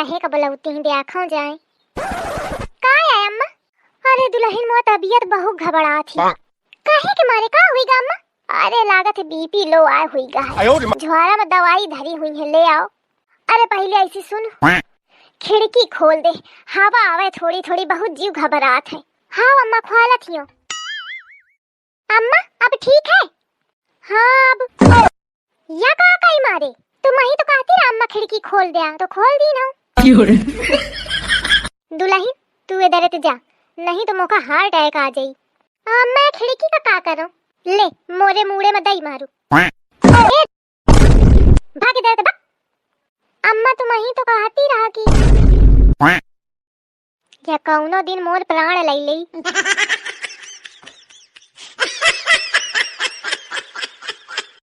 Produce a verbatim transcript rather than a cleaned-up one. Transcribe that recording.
काहे का बुलौती ही, देखो जाए। का है अम्मा? अरे दुलहिन, मोर तबियत बहुत घबड़ात ही। काहे के मारे, का हुई गा अम्मा? अरे लागत है बीपी लो आए हुई गा है। झोरा में दवाई धरी हुई है, ले आओ। अरे पहिले ऐसी सुन, खिड़की खोल दे, हवा आवे थोड़ी थोड़ी, बहुत जीव घबरात है। हाँ अम्मा, खोलत हियो। अम्मा, अब ठीक है? हाँ, अब या का कई मारे? तुमही तो कहती रहा अम्मा खिड़की खोल द्या, तो खोल दी ना। दुलहिन, तू इधर ते जा, नहीं तो मोका heart attack आ जाई। अम्मा, खिड़की का का करो? ले, मोरे मूड़े में दई मारू। ए, भाग इधर ते, भाग। अम्मा, तुमही तो कहती रहा कि या कौनो दिन मोर प्राण लई लेई।